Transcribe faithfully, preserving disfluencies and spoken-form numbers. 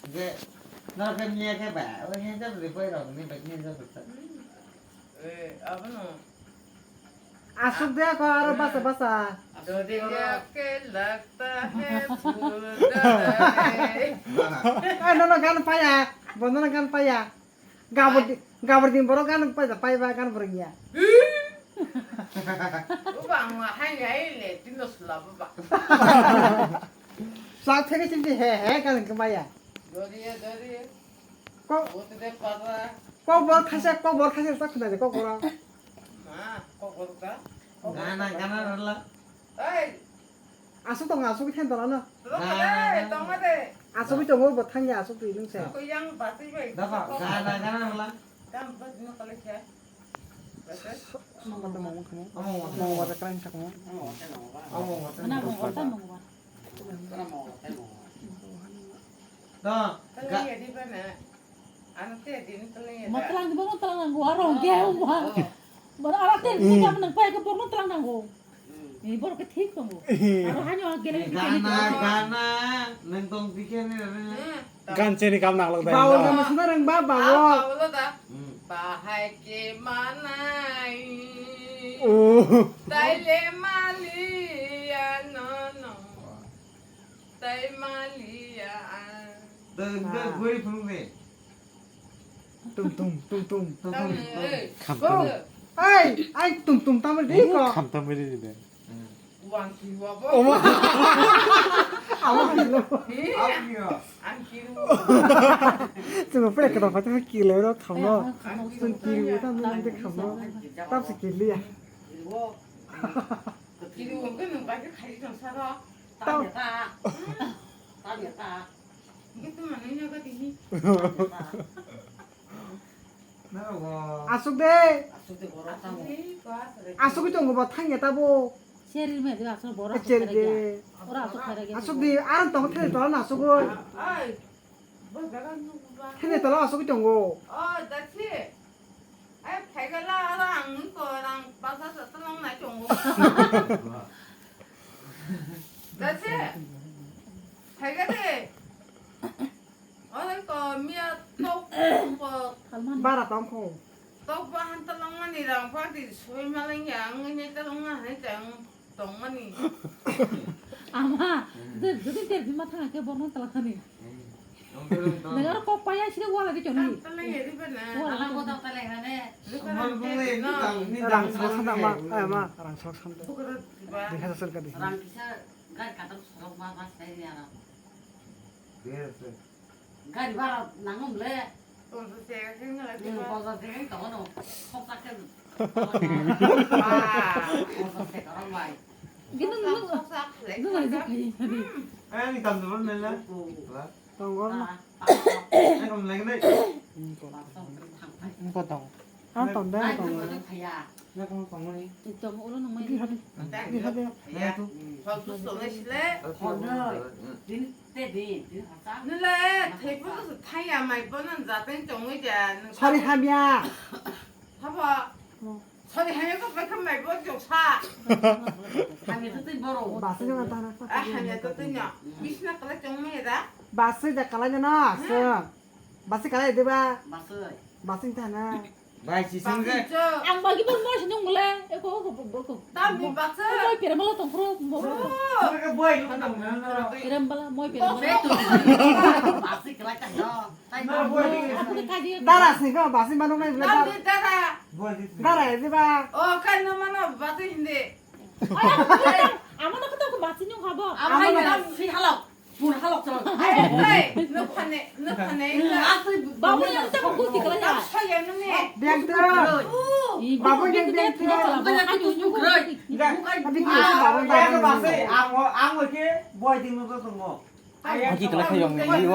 Je, norok khe miya khe ba, o hiya jab de boy rok ni ba hiya jab de. Eh, abono. Asuk de ko aro basa basa. Doriya ke lagta hai phul gana hai. Ai, nono gan paya, bo nono gan paya. Gabor di, gabor din borok gan paya, paya ba gan borok ya. Uba ang hai hai le tino sula ba. Sa thege sing he he gan kemaya. Doriya, doriya. Kok, kok bor khaisa, kok bor khaisa sak khna de kok bor. Ma, kok bor ka? Gana, gana rwla. Ei. Asuk tong, asuk khen tong ano. Tong de, tong de. Asuk bi tongo bo thangya, asuk bi nung se. Ko yang bati bai. Dapa, gana, gana rwla. Kam bas no kale kya? Bas. Mangkota mangkota. Amo mangkota. Mangkota klan sakmo. Amo mangkota. Ana mangkota mangkota. Matlang di ba, matlang nanggo, aro hwnkhe, wngkha. Bar ara ter, ni kam nang pai khe borno tlang nanggo. Ni borok khe thik tongo. Aro hanyo gele ni kani. Gana, gana, nang tong dikhe ni. Gan cheni kam nang lok dai. Bawol no. Gana sina rang ba, bawol. Bawol da. Bahai ke manai. Taile maliya no no. Tai maliya. Deng deng guri phunung ni. Tum tum tum tum. Tum tum. Kham tum. Ai, ai tum tum tamar di ko. Kham tamar di de. Wang ki wa bo. Oma. Ama kilo. Ama kilo. Ang kilo. Cuma pura kata pati kilo ro kham lo. Tung kilo tamar di kham lo. Tam se kilo ya. Kilo kan nang bai khai tong sa ro. Tao. Tao ya ta. Tao ya ta. Gitu mana nya ka tini. Asuk de. Asuk de borok tamo. Asuk itu nggak buat hanya tabo. Seri me de asuk borok asuk kere de. Ora asuk kere de. Asuk di aran tong thele tong asuk oi. Ai. Thene tala asugwi tongo. O, dakhe. Ai, phaigala aro ang ko rang basa sa tolong nai tongo. Dakhe. Phaiga de. Oro ko miya tok ko. Bara tongkho. Tok bahan tolong mani rang pati sui malang yang ni tolong na hai tang. Tongmani. Ama, de, jodi ter bima thanga khe borno tala khani. Nang aro kok paya sida wala de choni. Tala ye riba na. Wala. Ala boda tala hane. Rang salak sanda ma, ay ma, rang salak sanda. Dui hajar salak di. Rang kisa gar katam salak ma ma sai ni ara. Gari bhara nangmung le. Ponchash taka khe wngla. Hmm, ponchash taka wng tongo no. Khoksa khe. Ponchash taka rok bai. Gini nung, nung aja kaya tadi. Ani kam dulu nela. Tongo. Ani kam lagi dai. Engko tongo. Ang tong dai, ang tong dai. Tong ulo nung mai. Di hadi. Di hadi. Nile, thaipo to thaya mai bono jateng tongwi ja. Sari hamya. Habo. Sari hamya ko bai khamai bo joksa. Hamya to twi boro. Basa jama tana. Ah, hamya to twi no. Bisna kala tongmai da. Basa ja kala jana. Basi kalai de ba? Basi. Basi ta na. Bai si sing je. Ang bagi bor mo sinung mule. Eko ko ko ko. Tam ni basi. Moi pere mala tong pro. Mo. Ka bai lu tang na. Pere mala moi pere mala. Basi kalai ta no. Na bai. Apni ka di. Dara sing ko basi manu nai bule. Tam ni dara. Dara de ba? O kan no mano basi hindi. Ama na ko ta ko basi nyung habo. Ama na si halok. Pun halok chalo. Ai, ai, nuk phane, nuk phane. Asli babu yang tak kuti kala ya. Saya nune. Bengto. Babu yang bengto. Bukan aku tunjuk gerai. Bukan. Tapi kita babu yang bengto. Ang, ang ke boy di muka tunggu. Aku kala kayong ni.